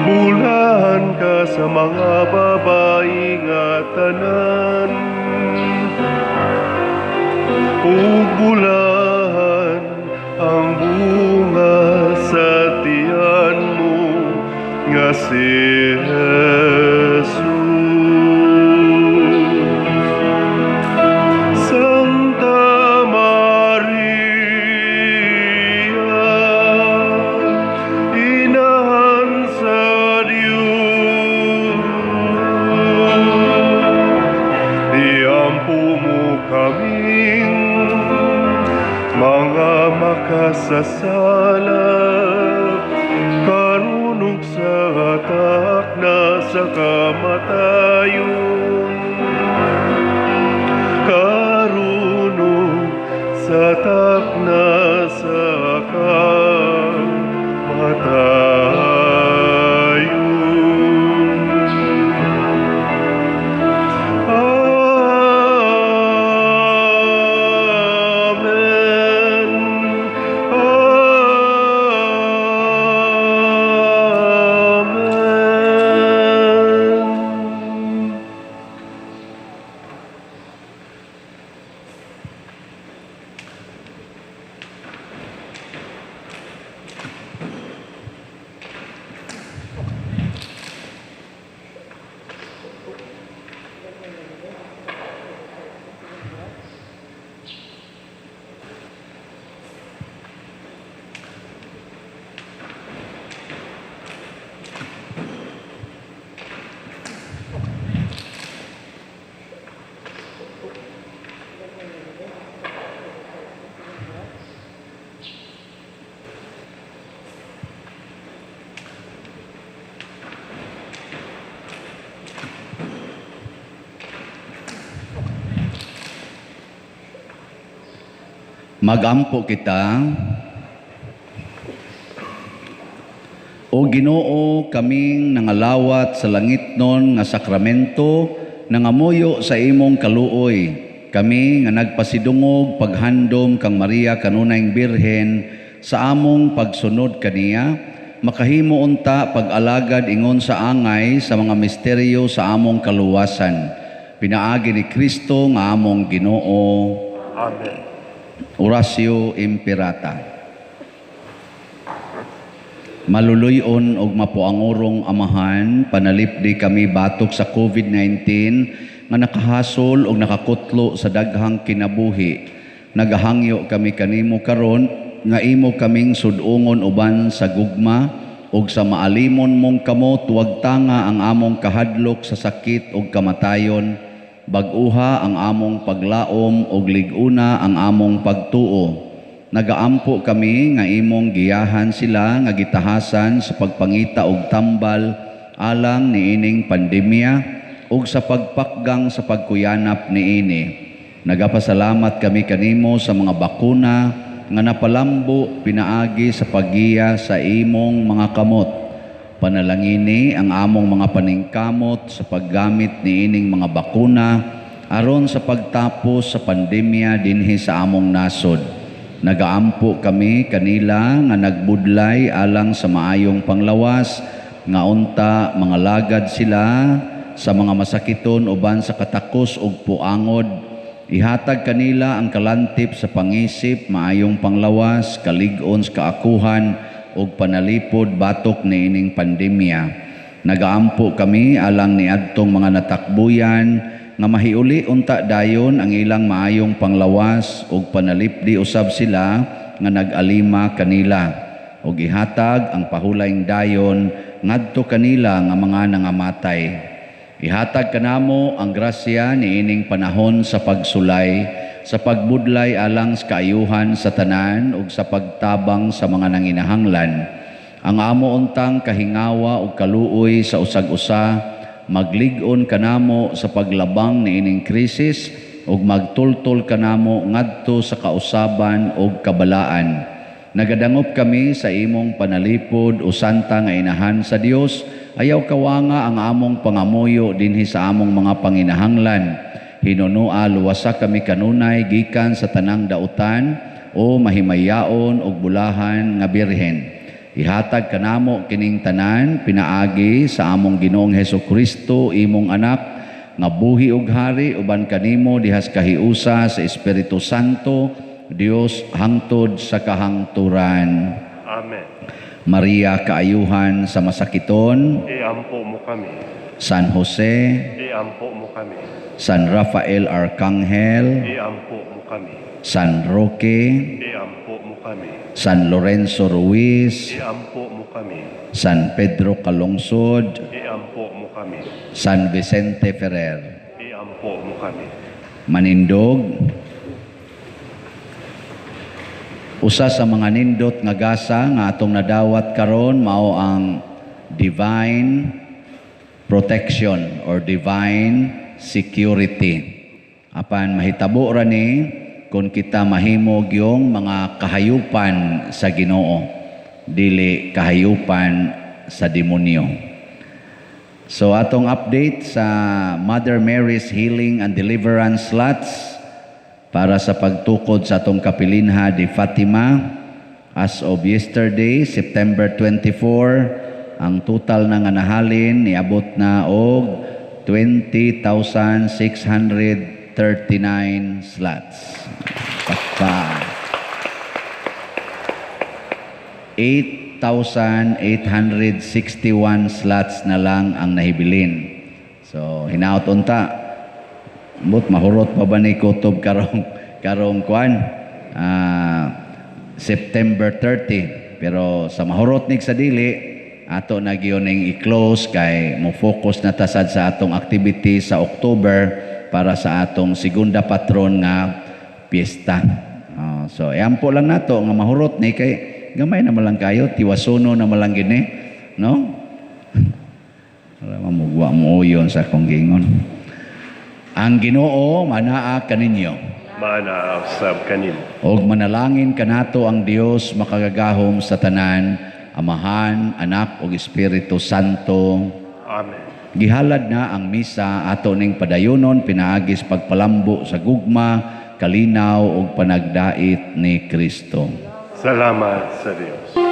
bulahan ka sa mga babae nga tanan, ug bulahan ang bunga sa tiyan mo nga si Jesus. Santa Maria, Inahan sa Dios, iampo mo kaming mga makasasala, karon ug sa takna sa kamatayon. Karon ug sa takna sa kamatayon. Amen. Amen. Magampo kita. O Ginoo, kaming nangalawat sa langitnon nga sakramento, nangamuyo sa imong kaluoy. Kami nga nagpasidungog paghandom kang Maria kanunayng Birhen sa among pagsunod kaniya, makahimo unta pag-alagad ingon sa angay sa mga misteryo sa among kaluwasan. Pinaagi ni Kristo nga among Ginoo. Amen. Oratio Imperata. Maluluyon og mapuangurong Amahan, panalipdi kami batok sa COVID-19 nga nakahasol og nakakutlo sa daghang kinabuhi. Nagahangyo kami kanimo karon nga imo kaming sud-ungon uban sa gugma ug sa maalimon mong kamot, wagtanga ang among kahadlok sa sakit ug kamatayon. Bag-uha ang among paglaom ug lig-una ang among pagtuo. Nagaampo kami nga imong giyahan sila nga gitahasan sa pagpangita og tambal alang niining pandemya ug sa pagpakgang sa pagkuyanap niini. Nagapasalamat kami kanimo sa mga bakuna nga napalambo pinaagi sa paggiya sa imong mga kamot. Panalangini ang among mga paningkamot sa paggamit niining mga bakuna aron sa pagtapos sa pandemya dinhi sa among nasod. Nagaampo kami kanila nga nagbudlay alang sa maayong panglawas, nga unta mga lagad sila sa mga masakiton uban sa katakos ug puangod. Ihatag kanila ang kalantip sa pangisip, maayong panglawas, kalig-on sa kaakuhan ug panalipod batok niining pandemya. Nagaampo kami alang niadtong mga natakbuyan nga mahiuli unta dayon ang ilang maayong panglawas ug panalipdi usab sila nga nag-alima kanila, ug ihatag ang pahulayng dayon ngadto kanila nga mga nangamatay. Ihatag kanamo ang grasya niining panahon sa pagsulay, sa pagbudlay alang sa kaayuhan sa tanan ug sa pagtabang sa mga nanginahanglan. Ang amo untang kahingawa ug kaluoy sa usag-usa, maglig-on kanamo sa paglabang niining krisis ug magtultol kanamo ngadto sa kausaban ug kabalaan. Nagadangop kami sa imong panalipod o santa nga inahan sa Dios Ayaw kawanga ang among pangamuyo dinhi sa among mga panginahanglan. Hinunua, luwasa kami kanunay gikan sa tanang dautan o mahimayaon og bulahan nga Birhen. Ihatag kanamo kining tanan pinaagi sa among Ginoong Hesus Kristo, imong anak, nga buhi ug hari uban kanimo dihas kahiusa sa Espiritu Santo, Dios hangtod sa kahangturan. Amen. Maria, kaayuhan sa masakiton, Iampo mo kami. San Jose, Iampo mo kami. San Rafael Arcangel, Iampo mo kami. San Roque, Iampo mo kami. San Lorenzo Ruiz, Iampo mo kami. San Pedro Calungsod, Iampo mo kami. San Vicente Ferrer. Iampo mo kami. Manindog, usa sa mga nindot nga gasa nga atong nadawat karon mao ang divine protection or divine security. Apan mahitabo ra ni kung kita mahimo gyung mga kahayupan sa Ginoo, dili kahayupan sa demonyo. So atong update sa Mother Mary's Healing and Deliverance Slots para sa pagtukod sa atong kapilinha di Fatima, as of yesterday, September 24, ang total na nga nahalin niabot na og 20,639 slots. Pakpa. 8,861 slots na lang ang nahibilin. So hinaot unta but mahurot pa ba ni kutob karong kwan, September 30, pero sa mahurot nig sa dili ato na gyud ning i-close kay mo focus na tasad sa atong activity sa October para sa atong segunda patron nga piyesta. So iampo lang nato nga mahurot ni kay gamay na malang kayo, tiwasuno na malang gini, no? Wala mamugwa mo uyon sa akong gingon. Ang Ginoo manaa kaninyo. Manaa usab kanimo. Og manalangin kanato ang Dios makagagahom sa tanan, Amahan, Anak ug Espiritu Santo. Amen. Gihalad na ang misa, ato ning padayonon pinaagis pagpalambo sa gugma, kalinaw ug panagdait ni Kristo. Salamat sa Dios.